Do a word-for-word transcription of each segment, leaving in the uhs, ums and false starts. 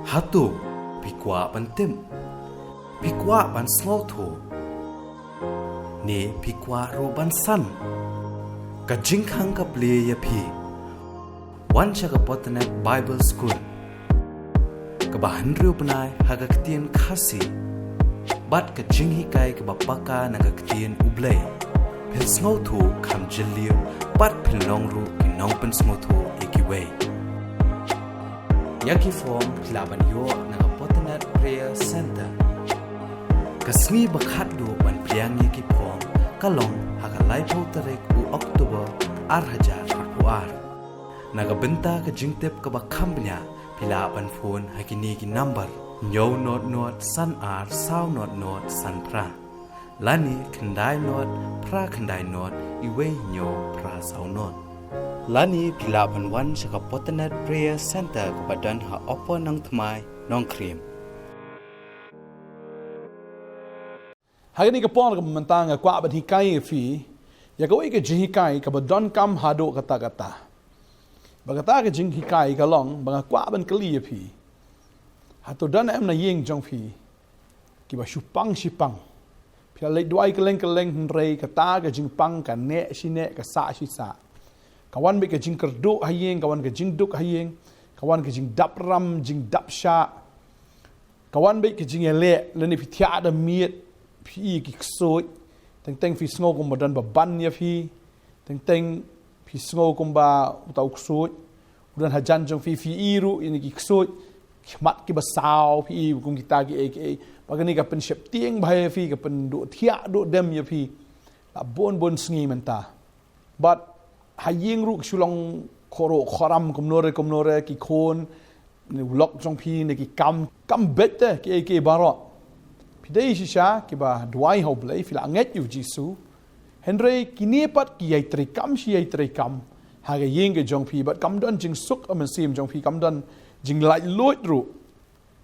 Hato phi kwah ban tip? Phi kwah ban sngewthuh? Ne phi kwah ruh ban san? Ka jingkhang ka plie ïa phi. Wan sha ka Potternet Bible School, kaba hynriew bnai ha ka ktien Khasi, bad ka jinghikai kaba paka na ka ktien U Blei. Phin sngewthuh kham jylliew, bad phin long ruh ki nongpynsngewthuh ïa kiwei. Ïa ki form phi lah ban ïoh na ka Potternet Prayer Center. Ka sngi ba khatduh ban pdiang ïa ki form ka long ha ka laiphew tarik u October ar hajar arphew ar. Na ka bynta ka jingtip kaba kham bniah, phi lah ban phone ha kine ki number: hynñiew nod nod san ar saw nod nod san phra, lane khyndai nod phra khyndai nod iwei hynñiew phra saw nod. Lane phi lah ban wan sha ka Potternet Prayer Center kaba don ha Upper Nongthymmai, Nongkrem. Ha kane ka por kaba mynta nga kwah ban hikai ïa phi ïa kawei ka jinghikai kaba donkam haduh katta katta. Ba kata ka jinghikai ka long ba nga kwah ban kylli ïa phi. Hato don em na ïing jong phi kiba shu pang shi pang? Phi la leit duwai kylleng kylleng hynrei kata ka jingpang ka neh shi neh, ka sah shi sah. Ka wan beit ka jingkyrduh ha ïing, ka wan ka jingduk ha ïing, ka wan ka jingdap ram, jingdap shah. Ka wan beit ka jingïaleh, lane phi thiah da miet, phi i ki ksuid. Teng teng phi sngew kumba don ba ban ïa phi. Teng teng phi sngew kumba uta u ksuid u don hajan jong phi, phi i ruh ïa ki ksuid, ki mat kiba saw, phi i kum kita kiei kiei. Ba kane ka pynsheptieng bha ïa phi, ka pynduh thiah duh dem ïa phi la bun bun sngi mynta. Bad ha ïing ruh ki shu long khoro khoram kumno re kumno re, ki khun ne u lok jong phi ne ki kam, kam beit te kiei kiei baroh. Phi dei shisha kiba duwai ha U Blei, phi la ngeit ïa U Jisu. Hynrei kine pat ki ïai treikam shi ïai treikam ha ka ïing ka jong phi, bad kam don jingsuk ha mynsiem jong phi, kam don jinglaitluid ruh.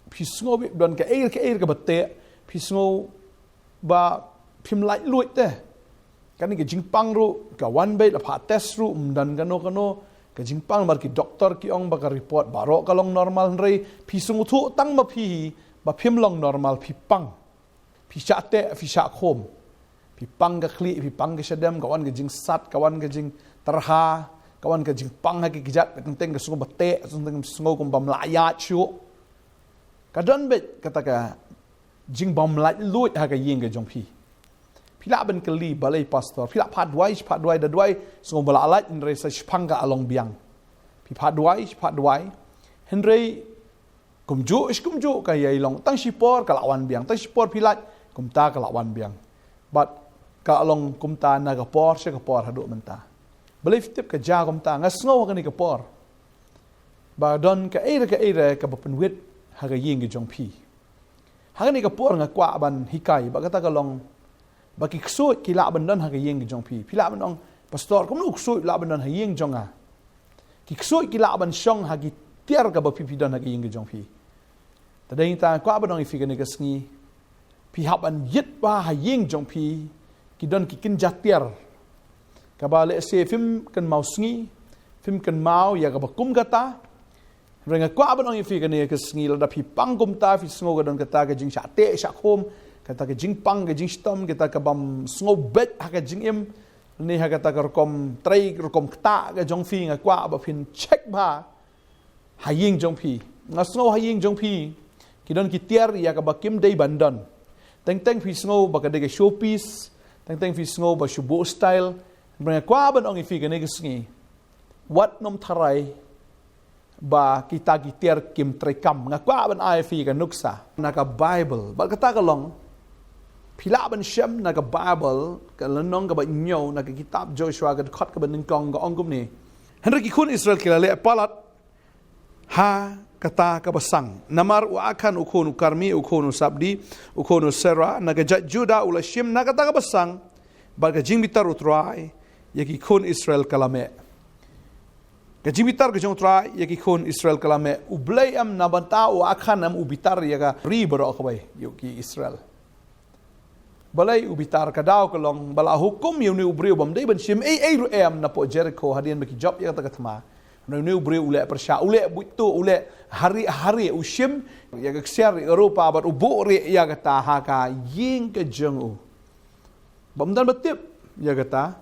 Phi sngew beit don kaei kaei kaba teh, phi sngew ba phim laitluid te. Kane ka jingpang ruh ka wan beit, la phah test ruh ym don kano kano ka jingpang, namar ki doktor ki ong ba ka report baroh ka long normal, hynrei phi sngewthuh tang ma phi hi ba phim long normal, phi pang. Phi shah teh, phi shah khum. Phi pang ka khlieh, phi pang ka shadem, ka wan ka jingsat, ka wan ka jingtyrha, ka wan ka jingpang ha ki kjat, teng teng ka sngew ba teh, teng teng ka sngew kumba ym lah ïaid shuh. Ka don beit kata ka jingbym laitluid ha ka ïing ka jong phi. Phi lah ban kylli, balei pastor? Phi lah phah duwai shi phah duwai, da duwai sngew ba la lait, hynrei sa shiphang ka la long biang. Phi phah duwai shi phah duwai, hynrei kumjuh shi kumjuh ka ïai long. Tang shipor ka la wan biang, tang shipor phi lait kumta ka la wan biang. Bad ka la long kumta na ka por sha ka por haduh mynta. Balei phi tip ka jia kumta? Nga sngew ha kane ka por ba don kaei re kaei re kaba pynwit ha ka ïing ka jong phi. Ha kane ka por nga kwah ban hikai, ba kata ka long ba ki ksuid ki lah ban don ha ka ïing ka jong phi. Phi lah ban ong, "Pastor, kumno u ksuid u lah ban don ha ïing jong nga?" Ki ksuid ki lah ban shong ha ki tiar kaba phi phi don ha ka ïing ka jong phi. Te dei nangta nga kwah ban ong ïa phi kane ka sngi, phi hap ban ïit ba ha ïing jong phi ki don ki kynja tiar kaba lehse phim kynmaw sngi, phim kynmaw ïa kaba kum kata. Hynrei nga kwah ban ong ïa phi kane ka sngi, lada phi pang kumta, phi sngew ka don kata ka jingshah teh shah khum, kata ka jingpang, ka jingshitom, kata ka bym sngew beit ha ka jingim, ne ha kata ka rukom trei, rukom ktah ka jong phi, nga kwah ba phin check bha ha ïing jong phi. Nga sngew ha ïing jong phi ki don ki tiar ïa kaba kim dei ban don. Teng teng phi sngew ba ka dei ka showpiece, teng teng phi sngew ba shu buh style. Hynrei nga kwah ban ong ïa phi kane ka sngi, wat nym tharai ba kita ki tiar kim treikam. Nga kwah ban ai ïa phi ka nuksa na ka Bible. Bad kata ka long, phi lah ban shem na ka Bible, ka lynnong kaba hynñiew na ka kitab Joshua, ka dkhot kaba nyngkong, ka ong kumne: Hynrei ki khun Israel ki la leh palat ha kata kaba sang, namar u Achan u khun u Karmi, u khun u Sabdi, u khun u Serah na ka jait Judah, u la shim na kata kaba sang, bad ka jingbitar U Trai ïa ki khun Israel ka la meh. Ka jingbitar ka jong U Trai ïa ki khun Israel ka la meh. U Blei em na bynta u Achan em u bitar ïa ka ri baroh kawei, ïa ki Israel? Balei u bitar? Ka daw ka long ba la hukum ïa une u briew ba ym dei ban shim ei ei ruh em napoh Jerikho hadien ba ki jop ïa kata ka thma. Hynrei une u briew u leh pyrshah, u leh buit to, u leh hare hare, u shim ïa ka ksiar, ïa ka rupa, bad u buh rieh ïa kata ha ka ïing ka jong u. Bym don ba tip ïa kata.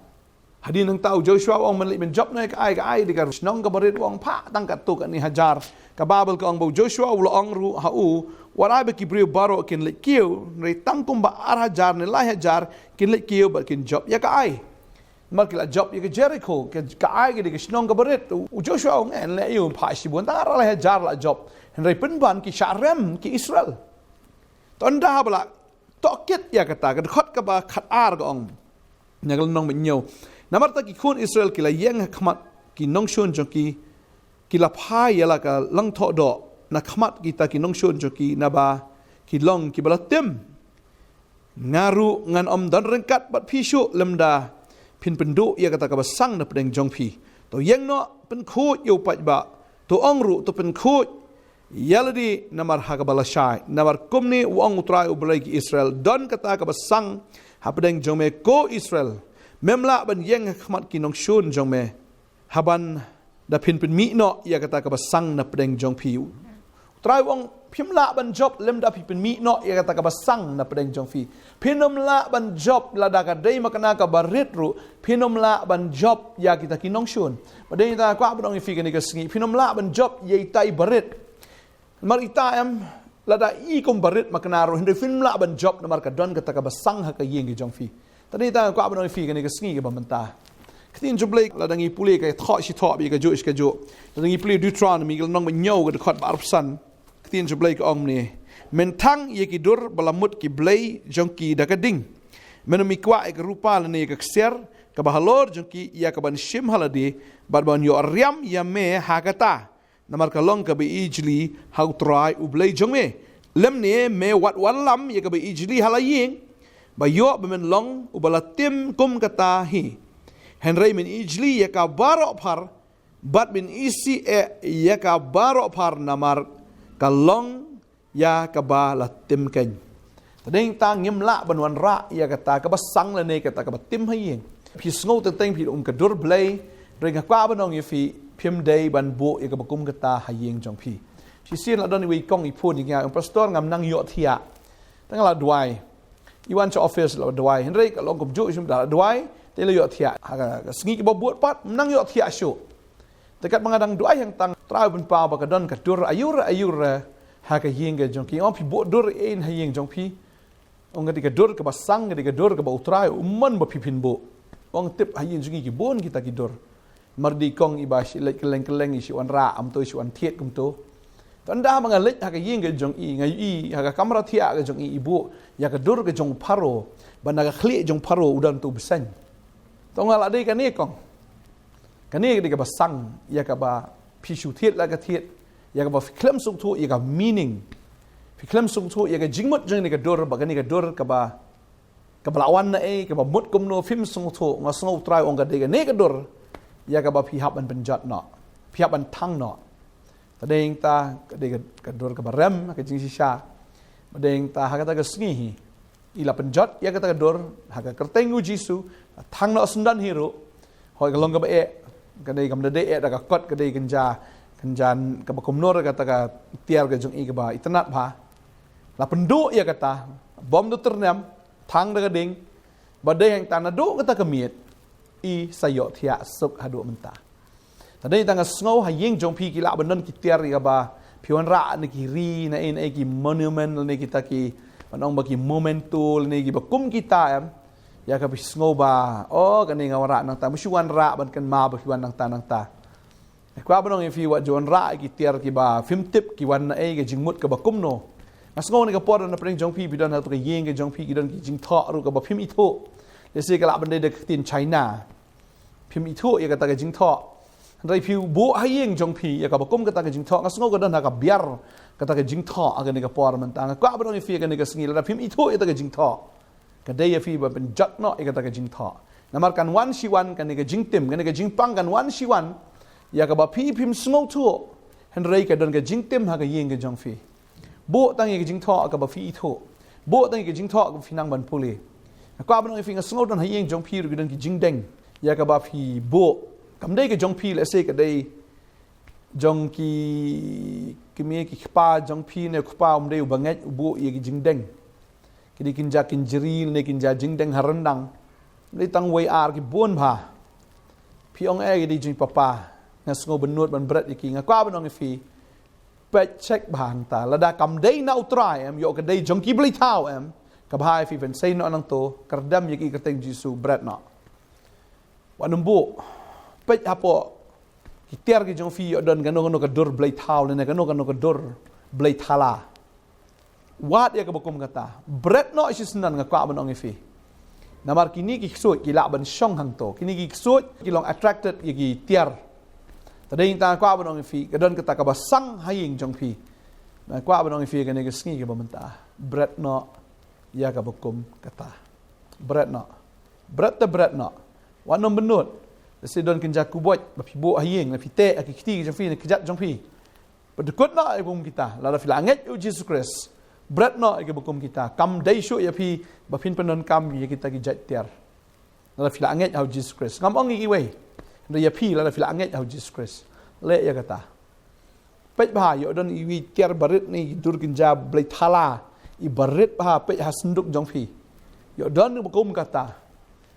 Hadien nangta u Joshua u ong, men leit men jop noh ïa ka Ai. Ka Ai dei ka shnong kaba rit. U ong, phah tang katto katne hajar. Ka Baibl ka ong ba u Joshua u la ong ruh ha u, wat ai ba ki briew baroh kin leit kiew, hynrei tang kumba ar hajar ne lai hajar kin leit kiew bad kin jop ïa ka Ai. Namar ki la jop ïa ka Jerikho, ka, ka Ai ka dei ka shnong kaba rit. U, u Joshua u ong, en leh ïa u, phah shibun, tang ar lai hajar la jop. Hynrei pynban ki shah rem ki Israel. To ynda ba la tohkit ïa kata, ka dkhot kaba khatar ka ong, na ka lynnong ba hynñiew: Namar kata ki khun Israel ki la ïeng ha khmat ki nongshun jong ki, ki la phai ïa la ka langthohdoh na khmat kita ki nongshun jong ki, naba ki long kiba la tim. Nga ruh ngan ym don ryngkat bad phi shuh lymda phin pynduh ïa kata kaba sang na pdeng jong phi. To ïeng noh, pynkhuid ïa u paidbah. To ong ruh, to pynkhuid ïa lade namar ha kaba lashai. Namar kumne u ong U Trai, U Blei ki Israel: Don kata kaba sang ha pdeng jong me, ko Israel. Mem lah ban ïeng ha khmat ki nongshun jong me haba da phin pynmih noh ïa kata kaba sang na pdeng jong phi. U Trai u ong, phim lah ban jop lymda phi pynmih noh ïa kata kaba sang na pdeng jong phi. Phin ym lah ban jop lada ka dei ma kane kaba rit ruh, phin ym lah ban jop ïa kita ki nongshun. Bad dei ta kwah ban ong ïa phi kane ka sngi, phin ym lah ban jop ïa ita i barit. Namar ita em, lada i kum barit ma kane ruh, hynrei phim lah ban jop namar ka don kata kaba sang ha ka ïing ka jong phi. Te dei ta kwah ban ong ïa phi kane ka sngi kaba mynta. Ka ktien jong U Blei lada ngi pule ka thoh shi thoh bad ka juh shi ka juh. Lada ngi pule Deuteronomy ka lynnong ba hynñiew ka dkhot ba arphew san. Ka ktien jong U Blei ka ong kumne: Men thang ïa ki dur ba la mut ki blei jong ki da ka ding. Men ym kwah ïa ka rupa lane ïa ka ksiar kaba halor jong ki ïa kaban shim ha lade, bad ban ïoh riam ïa me ha kata. Namar ka long kaba ijli ha U Trai U Blei jong me. Lymne me wat wallam ïa kaba ijli ha la ïing, ba ïoh ba men long uba la tim kum kata hi. Hynrei men ijli ïa ka baroh phar, bad men isih eh ïa ka baroh phar, namar ka long ïa kaba la tim keiñ. Te dei ta ngim lah ban wanrah ïa kata kaba sang lane kata kaba tim ha ïing. Phi sngew teng teng phi um ka dur blei, hynrei nga kwah ban ong ïa phi, phim dei ban buh ïa kaba kum kata ha ïing jong phi. Shisien la don iwei i kong i phone ïa nga, ong, Pastor, ngam nang ïohthiah. Te nga la duwai. I wan sha office la duwai. Hynrei ka long kumjuh shim da la duwai, te la ïohthiah. Ha ka, ka sngi kaba bud pat, ym nang ïohthiah shuh. Te katba nga dang duwai hangta, Trai u pynpaw ba ka don ka dur aiur aiur ha ka ïing ka jong ki. Ong, phi buh dur ei ha ïing jong phi? Ong, ka dei ka dur kaba sang, ka dei ka dur kaba U Trai u mon ba phi phin buh. Ong, tip ha ïing jong ngi ki bun kita ki dur. Namar dei i kong iba shi leit kylleng kylleng, i shi wanrah, ym to i shi wan thied kumto. Te ynda ba nga leit ha ka ïing ka jong i, nga ïohi ha ka kamra thiah ka jong i, i buh ïa ka dur ka jong Pharaoh, ba na ka khlieh jong Pharaoh u don uto u bseiñ. To nga la dei kane kong. Kane ka dei kaba sang, ïa kaba phi shu thied la ka thied, ïa kaba phi khlem sngewthuh ïa ka meaning. Phi khlem sngewthuh ïa ka jingmut jong kane ka dur, ba kane ka dur kaba, kaba la wan na ei, kaba mut kumno, phim sngewthuh. Nga sngew U Trai u ong ka dei kane ka dur ïa kaba phi hap ban pynjot noh, phi hap ban thang noh. Te dei ta ka dei ka, ka dur kaba rem ha ka jingshisha. Te dei ta ha kata ka sngi hi, i la pynjot ïa kata ka dur ha ka kyrteng U Jisu, thang noh syndon hi ruh. Hooid ka long kaba eh, ka dei kam da dei eh da ka kot, ka dei kynja, kynja kaba kumno ruh kata ka tiar ka jong i kaba itynnad bha. La pynduh ïa kata, bym da tyrnem, thang da ka ding, ba dei hangta naduh kata ka miet, i sa ïohthiah suk haduh mynta. Te dei ta nga sngew ha ïing jong phi ki lah ban don ki tiar ïa kaba phi wanrah na ki ri na ei na ei, ki monument lane kita ki, ban ong ba ki memento lane kiba kum kita em. Ïa kaba phi sngew ba, oh, kane nga wanrah nangta, ma shu wanrah ban kynmaw ba phi wan nangta nangta. Nga kwah ban ong ïa phi, wat ju wanrah ïa ki tiar kiba phim tip ki wan na ei, ka jingmut kaba kumno. Nga sngew na ka por na pdeng jong phi, phi don ha kato ka ïing ka jong phi ki don ki jingthoh ruh kaba phim ithuh. Lehse ka lah ban dei da ka ktien China. Phim ithuh ïa kata ka jingthoh. Hynrei phi buh ha ïing jong phi ïa kaba kum kata ka jingthoh. Nga sngew ka don ha ka biar kata ka jingthoh ha kane ka por mynta. Nga kwah ban ong ïa phi ha kane ka sngi, lada phim ithuh ïa kata ka jingthoh, ka dei ïa phi ban pynjot noh ïa kata ka jingthoh. Namar kan wan shi wan kane ka jingtim, kane ka jingpang kan wan shi wan ïa kaba phi phim sngewthuh. Hynrei ka don ka jingtim ha ka ïing ka jong phi. Buh tang ïa ka jingthoh kaba phi ithuh. Buh tang ïa ka jingthoh kaba phi nang ban pule. Nga kwah ban ong ïa phi, nga sngew don ha ïing jong phi ruh ki don ki jingdeng ïa kaba phi buh. Kam dei ka jong phi, lehse ka dei jong ki kmie ki kpa jong phi ne kpa um dei u bangeit u buh ïa ki jingdeng. Ki dei kin ja kin jri ne kin ja jingdeng ha ryndang. Dei tang wei ar ki bun bha. Phi ong eh ki dei jong papa. Nga sngew bynnud ban bret ïa ki, nga kwah ban ong ïa phi. Peit check bha hangta. Lada kam dei na u Trai em, ïoh ka dei jong ki blei thaw em. Ka bha ïa phi ban sei noh nangto, kyrdem ïa ki kyrteng Jisu, bret noh. Wat nym buh. Peit hapoh ki tiar ki jong phi ïoh don kano kano ka dur blei thaw lane kano kano ka dur blei thala. Wat ïa kaba kum kata. Bret noh shisnam, nga kwah ban ong ïa phi. Namar kine ki ksuid ki lah ban shong hangto. Kine ki ksuid ki long attracted ïa ki tiar. Te dei ta nga kwah ban ong ïa phi, ka don kata kaba sang ha ïing jong phi. Nga kwah ban ong ïa phi kane ka sngi kaba mynta. Bret noh ïa kaba kum kata. Bret noh. Bret te bret noh. Wat nym bynnud. Lehse don kynja kuboit ba phi buh ha ïing, la phi teh ha ki kti ki jong phi ne kjat jong phi. Pyndkut noh ïa kaba kum kita. Lada phi la ngeit ïa u Jisu Khrist, bret noh ïa kaba kum kita. Kam dei shuh ïa phi ba phin pyndonkam ïa kita ki jait tiar. Lada phi la ngeit ha u Jisu Khrist, ngam ong ïa kiwei, hynrei ïa phi, lada phi la ngeit ha u Jisu Khrist, leh ïa kata. Peit bha, ïoh don iwei i tiar barit ne i dur kynja blei thala, i barit bha, peit ha synduk jong phi. Ïoh don ba kum kata.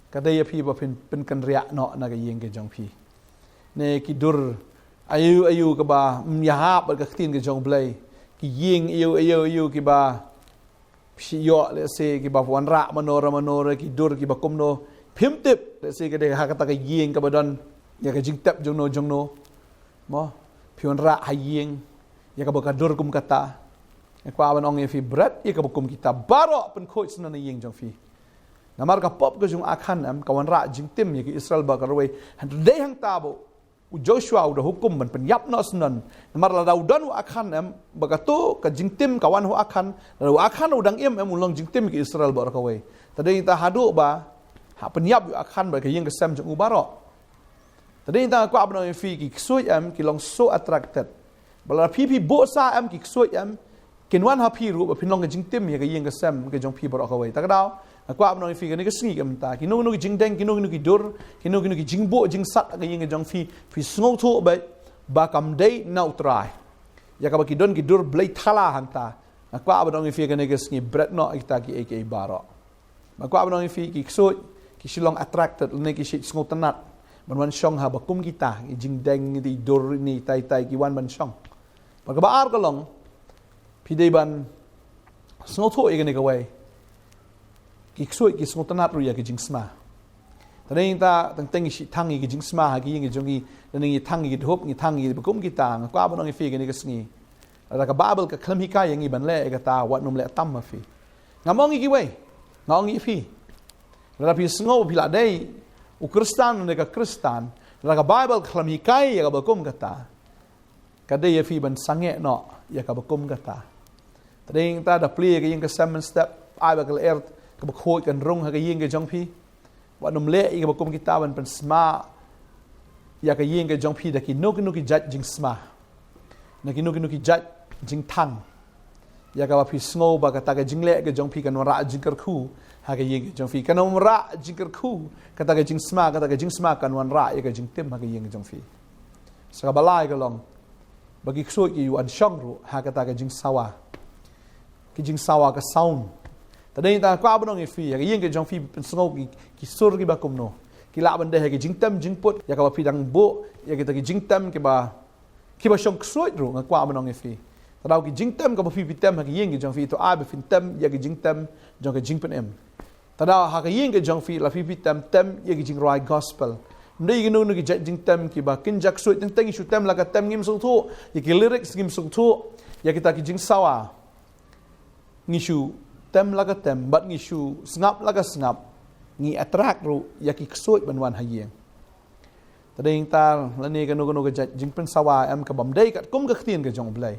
Ka dei ïa phi ba phin pynkynriah noh na ka ïing ka jong phi. Ne ki dur aïu aïu kaba ym ïahap bad ka ktien ka jong u Blei. Ki ïing aïu aïu aïu kiba phi ïoh, lehse kiba wanrah mano re mano re, ki dur kiba kumno. Phim tip, lehse ka dei ha kata ka ïing kaba don ïa ka jingtep jongno jongno. Mo, phi wanrah ha ïing ïa kaba ka dur kum kata. Nga kwah ban ong ïa phi, bret ïa kaba kum kita baroh, pynkhuid shisnam na ïing jong phi. Namar ka pop ka jong u Akhan em ka wanrah jingtim ïa ki Israel baroh kawei. Hynrei dei hangta ba u Joshua u da hukum ban pynïap noh shisnam. Namar lada u don u Akhan em, ba kato ka jingtim ka wan ha u Akhan, lada u Akhan u dang im em, u long jingtim ïa ki Israel baroh kawei. Te dei ta haduh ba hap pynïap ïa u Akhan bad ka ïing ka sem jong u baroh. Te dei ta nga kwah ban ong ïa phi, ki ksuid em ki long so attracted. Ba lada phi phi buh sah em, ki ksuid em kin wan ha phi ruh ba phin long ka jingtim ïa ka ïing ka sem ka jong phi baroh kawei. Ta ka daw nga kwah ban ong ïa phi kane ka sngi ka mynta, kino kino ki jingdeng, kino kino ki dur, kino kino ki jingbuh jingsat ha ka ïing ka jong phi, phi sngewthuh beit ba kam dei na u Trai. Ïa kaba ki don ki dur blei thala hangta. Nga kwah ban ong ïa phi kane ka sngi, bret noh ïa kita kiei kiei baroh. Nga kwah ban ong ïa phi, ki ksuid ki shu long attracted lane ki shu sngewtynnat ban wan shong ha ba kum kita, ki jingdeng, ki dur ne tai tai, ki wan ban shong. Bad kaba ar ka long, phi dei ban sngewthuh ïa kane kawei. Ki ksuid ki sngewtynnat ruh ïa ki jingsma. Te dei ta teng teng ngi shu thang ïa ki jingsma ha ki ïing ki jong ngi, lane ngi thang ïa ki dhup, ngi thang ïa ki ba kum kita. Nga kwah ban ong ïa phi kane ka sngi, lada ka Baibl ka khlem hikai ïa ngi ban leh ïa kata, wat nym leh tam ha phi. Ngam ong ïa kiwei, nga ong ïa phi. Lada phi sngew phi la dei u Khristan ne ka Khristan, lada ka Baibl ka khlem hikai ïa kaba kum kata, ka dei ïa phi ban sangeh noh ïa kaba kum kata. Te dei ta da plie ka ïing ka sem mynstep, ai ba ka lyer kaba khuid kan rung ha ka ïing ka jong phi. Wat nym leh ïa kaba kum kita ban pynsma ïa ka ïing ka jong phi da kino kino ki jait jingsma, na kino kino ki jait jingthang. Ïa kaba phi sngew ba kata ka jingleh ka jong phi kan wanrah jingkyrkhu ha ka ïing ka jong phi, kan wanrah jingkyrkhu, kata ka jingsma, kata ka jingsma kan wanrah ïa ka jingtim ha ka ïing ka jong phi. Sa kaba lai ka long ba ki ksuid ki wan shong ruh ha kata ka jingsawa, ki jingsawa ka sound. Te dei ta kwah ban ong ïa phi, ha ka ïing ka jong phi pynsngew ki, ki sur kiba kumno, ki lah ban dei ha ki jingtem jingput ïa kaba phi dang buh, ïa kita ki jingtem kiba, kiba shong ksuid ruh, nga kwah ban ong ïa phi. Te daw ki jingtem kaba phi phi tem ha ka ïing ka jong phi, to ai ba phin tem ïa ki jingtem jong ka jingpynim. Te daw ha ka ïing ka jong phi la phi phi tem, tem ïa ki jingrwai gospel. Ym dei kino kino ki jait jingtem kiba kynja ksuid, teng teng ngi shu tem la ka tem, ngim sngewthuh ïa ki lyrics, ngim sngewthuh ïa kita ki jingsawa. Ngi shu tem la ka tem bad ngi shu sngap la ka sngap, ngi attract ruh ïa ki ksuid ban wan ha ïing. Te dei ta lane kano kano ka jait jingpynsawa em kaba ym dei katkum ka ktien ka jong U Blei.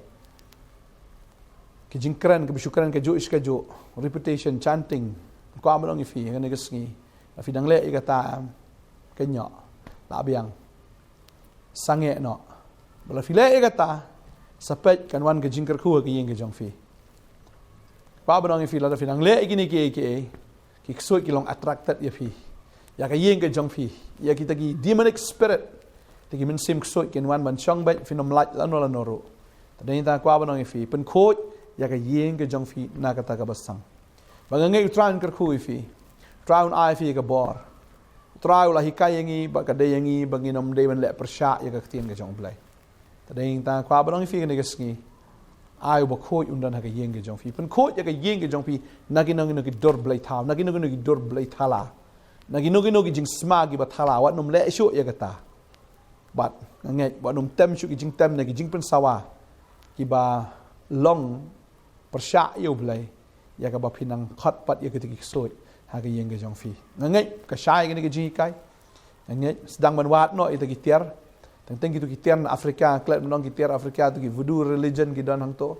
Ki jingkren kaba shu kren kajuh shi kajuh, repetition, chanting. Nga kwah ban ong ïa phi kane ka sngi, la phi dang leh ïa kata em, kynnoh, la biang, sangeh noh. Ba la phi leh ïa kata, sa peit kan wan ka jingkyrkhu ha ka ïing ka jong phi. Kwah ban ong ïa phi, lada phi dang leh ïa kine kiei kiei, ki ksuid ki long attracted ïa phi, ïa ka ïing ka jong phi, ïa kita ki demonic spirit. Te ki mynsiem ksuid kin wan ban shong beit, phin ym lait lano lano ruh. Te dei nangta kwah ban ong ïa phi, pynkhuid ïa ka ïing ka jong phi na kata ka basang. Ba nga ngeit U Trai un kyrkhu ïa phi. U Trai un ai phi ka bor. U Trai u la hikai ïa ngi ba ka dei ïa ngi ba ngin ym dei ban leh pyrshah ïa ka ktien ka jong U Blei. Te dei nangta kwah ban ong ïa phi kane ka sngi, ai u bakhuid un don ha ka ïing ka jong phi. Pynkhuid ïa ka ïing ka jong phi na kino kino ki dur blei thaw, na kino kino ki dur blei thala, na kino kino ki jingsma kiba thala. Wat nym leh shuh ïa kata. Bad nga ngeit wat nym tem shuh ki jingtem ne ki jingpynsawa kiba long pyrshah ïa U Blei, ïa kaba phin nang khot pat ïa kita ki ksuid ha ka ïing ka jong phi. Nga ngeit ka shai kane ka jinghikai. Nga ngeit sdang ban wad noh ïa kita ki tiar. Teng teng kitu ki tiar na Afrika, klet ban ong ki tiar Afrika tu ki voodoo religion ki don hangto.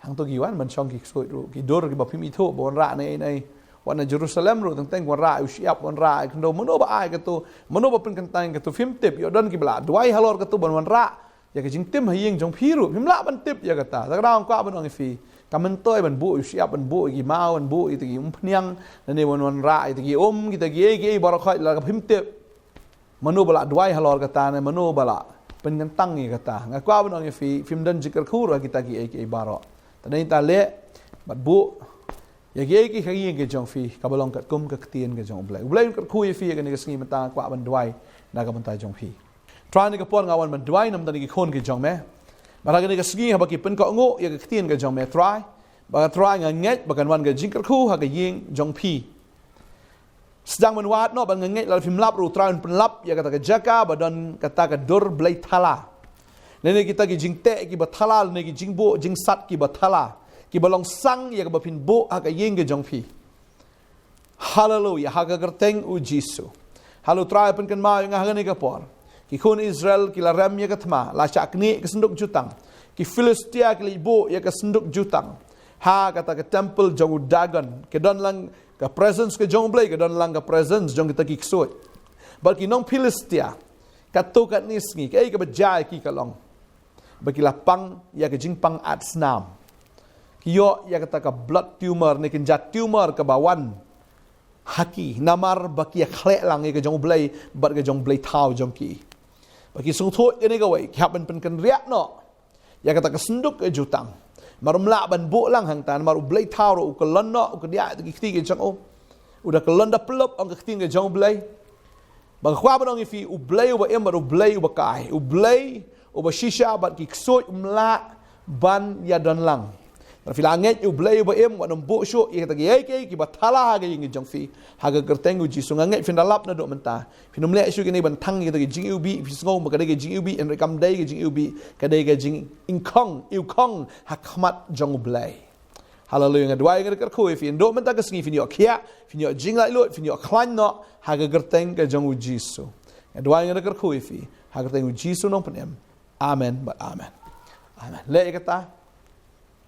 Hangto ki wan ban shong ki ksuid ruh, ki dur kiba phim ithuh ba wanrah ne ne. Wat na Jerusalem ruh teng teng wanrah u shyiap, wanrah ïa kyndoh, mano ba ai katu, mano ba pynkyntang katu, phim tip. Ïoh don kiba la duwai halor katu ban wanrah ïa ka jingtim ha ïing jong phi ruh, phim lah ban tip ïa kata. Te ka daw kwah ban ong ïa phi, kam myntoi ban buh u shyiap, ban buh ïa ki maw, ban buh ïa kita ki umphniang, lane ban wanrah ïa kita ki um, kita kiei kiei baroh khoit lada phim tip mano ba la duwai halor kata ne mano ba la pynkyntang ïa kata. Nga kwah ban ong ïa phi, phim don jingkyrkhu ruh ha kita kiei kiei baroh. Te dei nangta leh bad buh ïa kiei kiei ha ka ïing ka jong phi kaba long katkum ka ktien ka jong U Blei. U Blei un kyrkhu ïa phi ïa kane ka sngi, mynta kwah ban duwai na ka bynta jong phi. Trai, ha kane ka por nga wan ban duwai na ka bynta ki khun ki jong me. Bad ha kane ka sngi haba ki pynkohnguh ïa ka ktien ka jong me, Trai, bad Trai, nga ngeit ba kan wan ka jingkyrkhu ha ka ïing jong phi. Sdang ban wad noh, bad nga ngeit lada phim lap ruh, Trai, un pynlap ïa kata ka jaka ba don kata ka dur blei thala, lane kita ki jingteh kiba thala, lane ki jingbuh jingsat kiba thala, kiba long sang ïa kaba phin buh ha ka ïing ka jong phi. Haleluia, ha ka kyrteng U Jisu. Haleluia, Trai, pynkynmaw ïa nga ha kane ka por. Ki khun Israel ki la rem ïa ka thma, la shah knieh ka synduk jutang. Ki Philistia ki la buh ïa ka synduk jutang ha kata ka temple jong u Dagon. Ka don lang ka presence ka jong U Blei, ka don lang ka presence jong kita ki ksuid. Bad ki nong Philistia, katto katne sngi, kaei kaba jia ïa ki ka long ba ki la pang ïa ka jingpang at snam. Ki ïoh ïa kata ka blood tumor ne kynja tumor kaba wan ha ki namar ba ki ïakhleh lang ïa ka jong U Blei bad ka jong blei thaw jong ki. Ba ki sngewthuh ïa kane kawei, ki hap ban pynkynriah noh ïa kata ka synduk ka jutang. Namar um lah ban buh lang hangta, namar u blei thaw ruh u kyllon noh, u kydiah ïa ki kti ki jong u. U da kyllon da pyllup ong ka ktien ka jong U Blei. Ba nga kwah ban ong ïa phi, U Blei uba im bad U Blei uba kai, U Blei uba shisha bad ki ksuid um lah ban ïadon lang. Lada phi la ngeit ïa U Blei uba im, wat nym buh shuh ïa kita kiei kiei kiba thala ha ka ïing jong phi. Ha ka kyrteng U Jisu, nga ngeit phin da lap naduh mynta. Phin nym leh shuh kine ban thang ïa kita ki jingiwbih, phi sngew ba ka dei ka jingiwbih, hynrei kam dei ka jingiwbih, ka dei ka jingkhong, iwkhong ha khmat jong U Blei. Haleluia, nga duwai, nga da kyrkhu ïa phi, naduh mynta ka sngi phin ïoh khiah, phin ïoh jinglaitluid, phin ïoh khlaiñ noh ha ka kyrteng ka jong U Jisu. Nga duwai, nga da kyrkhu ïa phi ha ka kyrteng U Jisu Nongpynim. Amen bad amen. Amen. Leh ïa kata.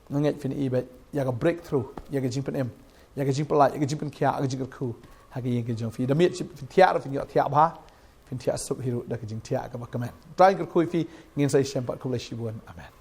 Nga ngeit phin ïohi beit ïa ka breakthrough, ïa ka jingpynim, ïa ka jingpyllait, ïa ka jingpynkhiah, ïa ka jingkyrkhu ha ka ïing ka jong phi. Da miet shi phin thiah ruh phin ïoh thiah bha, phin thiah suk hi ruh da ka jingthiah kaba kmen. Trai un kyrkhu ïa phi, ngin sa ïashem pat, khublei shibun. Amen.